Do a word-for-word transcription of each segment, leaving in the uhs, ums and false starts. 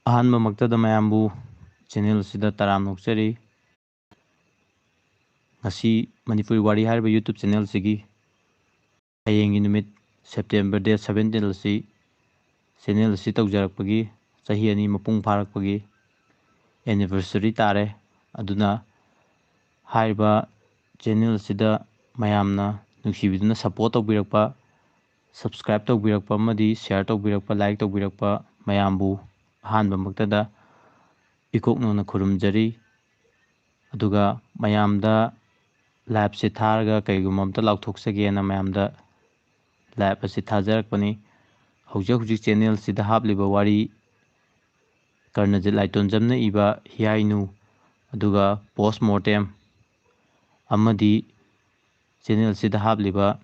ꯑꯍꯥꯟꯕꯃꯛꯇꯗ ꯃꯌꯥꯝꯕꯨ ꯆꯦꯅꯦꯜ ꯑꯁꯤꯗ ꯇꯔꯥꯝꯅ ꯑꯣꯛꯆꯔꯤ꯫ ꯉꯁꯤ ꯃꯅꯤꯄꯨꯔꯤ ꯋꯥꯔꯤ ꯍꯥꯏꯔꯤꯕ YouTube ꯆꯦꯅꯦꯜꯁꯤꯒꯤ ꯍꯌꯦꯡꯒꯤ ꯅꯨꯃꯤꯠ September date seventeen ꯑꯁꯤ ꯆꯦꯅꯦꯜ ꯑꯁꯤ ꯇꯧꯖꯔꯛꯄꯒꯤ ꯆꯍꯤ ꯑꯅꯤ ꯃꯄꯨꯡ ꯐꯥꯔꯛꯄꯒꯤ anniversary ꯇꯥꯔꯦ꯫ ꯑꯗꯨꯅ ꯍꯥꯏꯔꯤꯕ ꯆꯦꯅꯦꯜ ꯑꯁꯤꯗ ꯃꯌꯥꯝꯅ ꯅꯨꯡꯁꯤꯕꯤꯗꯨꯅ support ꯇꯧꯕꯤꯔꯛꯄ, subscribe ꯇꯧꯕꯤꯔꯛꯄ ꯑꯃꯗꯤ share ꯇꯧꯕꯤꯔꯛꯄ, like ꯇꯧꯕꯤꯔꯛꯄ ꯃꯌꯥꯝꯕꯨ ꯑꯍꯥꯟꯕꯃꯛꯇꯗ ꯏꯀꯣꯛ ꯅꯧꯅ ꯈꯨꯔꯨꯝꯖꯔꯤ꯫ ꯑꯗꯨꯒ ꯃꯌꯥꯝꯗ live ꯁꯦ ꯊꯥꯔꯒ ꯀꯔꯤꯒꯨꯝꯕ ꯑꯝꯇ ꯂꯥꯎꯊꯣꯛꯆꯒꯦꯅ ꯃꯌꯥꯝꯗ live ꯑꯁꯤ ꯊꯥꯖꯔꯛꯄꯅꯤ꯫ ꯍꯧꯖꯤꯛ ꯍꯧꯖꯤꯛ ꯆꯦꯅꯦꯜꯁꯤꯗ ꯍꯥꯞꯂꯤꯕ ꯋꯥꯔꯤ ꯀꯔꯅꯖꯤꯠ ꯂꯥꯏꯇꯣꯟꯖꯝꯅ ꯏꯕ ꯍꯤꯌꯥꯏꯅꯨ, ꯑꯗꯨꯒ post mortem ꯑꯃꯗꯤ ꯆꯦꯅꯦꯜꯁꯤꯗ ꯍꯥꯞꯂꯤꯕ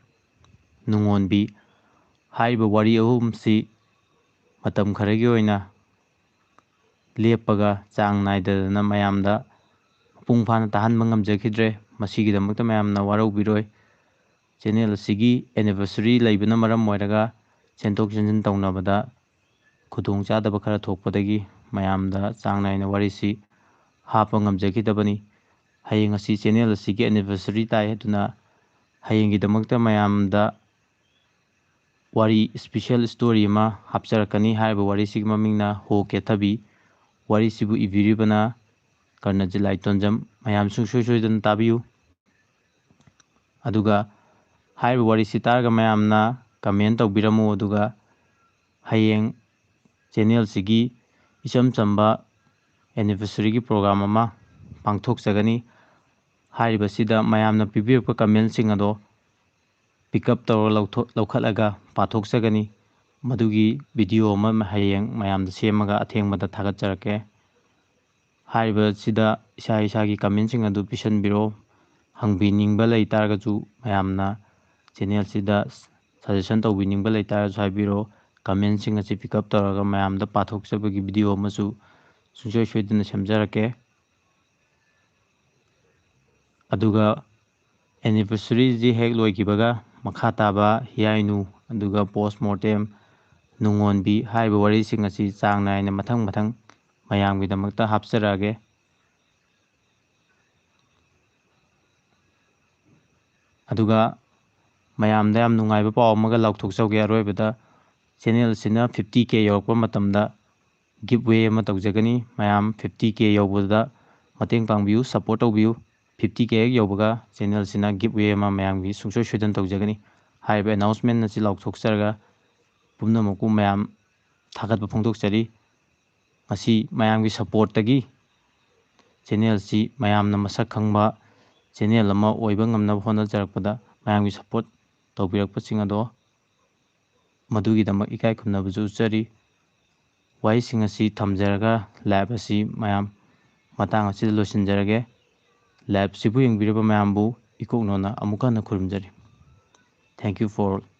ꯅꯨꯡꯉꯣꯟꯕꯤ ꯍꯥꯏꯔꯤꯕ ꯋꯥꯔꯤ ꯑꯍꯨꯝꯁꯤ ꯃꯇꯝ ꯈꯔꯒꯤ ꯑꯣꯏꯅ ꯂꯦꯞꯄꯒ ꯆꯥꯡ ꯅꯥꯏꯗꯗꯅ ꯃꯌꯥꯝꯗ ꯃꯄꯨꯡ ꯐꯥꯅ ꯇꯥꯍꯟꯕ ꯉꯝꯖꯈꯤꯗ꯭ꯔꯦ꯫ ꯃꯁꯤꯒꯤꯗꯃꯛꯇ ꯃꯌꯥꯝꯅ ꯋꯥꯔꯧꯕꯤꯔꯣꯏ꯫ ꯆꯦꯅꯦꯜ ꯑꯁꯤꯒꯤ anniversary ꯂꯩꯕꯅ ꯃꯔꯝ ꯑꯣꯏꯔꯒ ꯆꯦꯟꯊꯣꯛ ꯆꯦꯟꯁꯤꯟ ꯇꯧꯅꯕꯗ ꯈꯨꯗꯣꯡꯆꯥꯗꯕ ꯈꯔ ꯊꯣꯛꯄꯗꯒꯤ ꯃꯌꯥꯝꯗ ꯆꯥꯡ ꯅꯥꯏꯅ ꯋꯥꯔꯤꯁꯤ ꯍꯥꯞꯄ ꯉꯝꯖꯈꯤꯗꯕꯅꯤ꯫ ꯍꯌꯦꯡ ꯑꯁꯤ ꯆꯦꯅꯦꯜ ꯑꯁꯤꯒꯤ anniversary ꯇꯥꯏ꯫ ꯑꯗꯨꯅ ꯍꯌꯦꯡꯒꯤꯗꯃꯛꯇ ꯃꯌꯥꯝꯗ ꯋꯥꯔꯤ special story ꯑꯃ ꯍꯥꯞꯆꯔꯛꯀꯅꯤ꯫ ꯍꯥꯏꯔꯤꯕ ꯋꯥꯔꯤꯁꯤꯒꯤ ꯃꯃꯤꯡꯅ ꯍꯣ ꯀꯦꯊꯕꯤ꯫ ꯋꯥꯔꯤꯁꯤꯕꯨ ꯏꯕꯤꯔꯤꯕꯅ ꯀꯔꯅꯖꯤꯠ ꯂꯥꯏꯇꯣꯟꯖꯝ꯫ ꯃꯌꯥꯝ ꯁꯨꯡꯁꯣꯏ ꯁꯣꯏꯗꯅ ꯇꯥꯕꯤꯌꯨ꯫ ꯑꯗꯨꯒ ꯍꯥꯏꯔꯤꯕ ꯋꯥꯔꯤꯁꯤ ꯇꯥꯔꯒ ꯃꯌꯥꯝꯅ comment ꯇꯧꯕꯤꯔꯝꯃꯨ꯫ ꯑꯗꯨꯒ ꯍꯌꯦꯡ ꯆꯦꯅꯦꯜꯁꯤꯒꯤ ꯏꯆꯝ ꯆꯝꯕ anniversary ꯒꯤ program ꯑꯃ ꯄꯥꯡꯊꯣꯛꯆꯒꯅꯤ꯫ ꯍꯥꯏꯔꯤꯕꯁꯤꯗ ꯃꯌꯥꯝꯅ ꯄꯤꯕꯤꯔꯛꯄ comment ꯁꯤꯡ ꯑꯗꯣ pick up ꯇꯧꯔꯒ ꯂꯧꯊꯣꯛ-, ꯂꯧꯈꯠꯂꯒ ꯄꯥꯊꯣꯛꯆꯒꯅꯤ꯫ ꯃꯗꯨꯒꯤ video ꯑꯃ ꯍꯌꯦꯡ ꯃꯌꯥꯝꯗ ꯁꯦꯝꯃꯒ ꯑꯊꯦꯡꯕꯗ ꯊꯥꯒꯠꯆꯔꯛꯀꯦ꯫ ꯍꯥꯏꯔꯤꯕꯁꯤꯗ ꯏꯁꯥ ꯏꯁꯥꯒꯤ comment ꯁꯤꯡ ꯑꯗꯨ ꯄꯤꯁꯟꯕꯤꯔꯣ꯫ ꯍꯪꯕꯤꯅꯤꯡꯕ ꯂꯩ ꯇꯥꯔꯒꯁꯨ ꯃꯌꯥꯝꯅ ꯆꯦꯅꯦꯜꯁꯤꯗ suggestion ꯇꯧꯕꯤꯅꯤꯡꯕ ꯂꯩ ꯇꯥꯔꯒꯁꯨ ꯍꯥꯏꯕꯤꯔꯣ꯫ Comment ꯁꯤꯡ ꯑꯁꯤ pick up ꯇꯧꯔꯒ ꯃꯌꯥꯝꯗ ꯄꯥꯊꯣꯛꯆꯕꯒꯤ video ꯑꯃꯁꯨ ꯁꯨꯡꯁꯣꯏ ꯁꯣꯏꯗꯅ ꯁꯦꯝꯖꯔꯛꯀꯦ꯫ ꯑꯗꯨꯒ anniversary ꯁꯤ ꯍꯦꯛ ꯂꯣꯏꯈꯤꯕꯒ ꯃꯈꯥ ꯇꯥꯕ ꯍꯤꯌꯥꯏꯅꯨ, ꯑꯗꯨꯒ post mortem, ꯅꯨꯡꯉꯣꯟꯕꯤ ꯍꯥꯏꯔꯤꯕ ꯋꯥꯔꯤꯁꯤꯡ ꯑꯁꯤ ꯆꯥꯡ ꯅꯥꯏꯅ ꯃꯊꯪ ꯃꯊꯪ ꯃꯌꯥꯝꯒꯤꯗꯃꯛꯇ ꯍꯥꯞꯆꯔꯛꯑꯒꯦ꯫ ꯑꯗꯨꯒ ꯃꯌꯥꯝꯗ ꯌꯥꯝ ꯅꯨꯡꯉꯥꯏꯕ ꯄꯥꯎ ꯑꯃꯒ ꯂꯥꯎꯊꯣꯛꯆꯧꯒꯦ꯫ ꯑꯔꯣꯏꯕꯗ channel ꯑꯁꯤꯅ fifty K ꯌꯧꯔꯛꯄ ꯃꯇꯝꯗ giveaway ꯑꯃ ꯇꯧꯖꯒꯅꯤ꯫ ꯃꯌꯥꯝ fifty K ꯌꯧꯕꯗ ꯃꯇꯦꯡ ꯄꯥꯡꯕꯤꯌꯨ, support ꯇꯧꯕꯤꯌꯨ꯫ Fifty K ꯍꯦꯛ ꯌꯧꯕꯒ channel ꯑꯁꯤꯅ giveaway ꯑꯃ ꯃꯌꯥꯝꯒꯤ ꯁꯨꯡꯁꯣꯏ ꯁꯣꯏꯗꯅ ꯇꯧꯖꯒꯅꯤ꯫ ꯍꯥꯏꯔꯤꯕ announcement ꯑꯁꯤ ꯂꯥꯎꯊꯣꯛꯆꯔꯒ ꯄꯨꯝꯅꯃꯛꯄꯨ ꯃꯌꯥꯝ ꯊꯥꯒꯠꯄ ꯐꯣꯡꯗꯣꯛꯆꯔꯤ꯫ ꯃꯁꯤ ꯃꯌꯥꯝꯒꯤ supportꯇꯒꯤ channel ꯑꯁꯤ ꯃꯌꯥꯝꯅ ꯃꯁꯛ ꯈꯪꯕ channel ꯑꯃ ꯑꯣꯏꯕ ꯉꯝꯅꯕ ꯍꯣꯠꯅꯖꯔꯛꯄꯗ ꯃꯌꯥꯝꯒꯤ support ꯇꯧꯕꯤꯔꯛꯄꯁꯤꯡ ꯑꯗꯣ ꯃꯗꯨꯒꯤꯗꯃꯛ ꯏꯀꯥꯏ ꯈꯨꯝꯅꯕꯁꯨ ꯎꯠꯆꯔꯤ꯫ ꯋꯥꯍꯩꯁꯤꯡ ꯑꯁꯤ ꯊꯝꯖꯔꯒ live ꯑꯁꯤ ꯃꯌꯥꯝ ꯃꯇꯥꯡ ꯑꯁꯤꯗ ꯂꯣꯏꯁꯤꯟꯖꯔꯒꯦ꯫ Live ꯑꯁꯤꯕꯨ ꯌꯦꯡꯕꯤꯔꯤꯕ ꯃꯌꯥꯝꯕꯨ ꯏꯀꯣꯛꯅꯣꯅ ꯑꯃꯨꯛ ꯍꯟꯅ ꯈꯨꯔꯨꯝꯖꯔꯤ꯫ Thank you for all.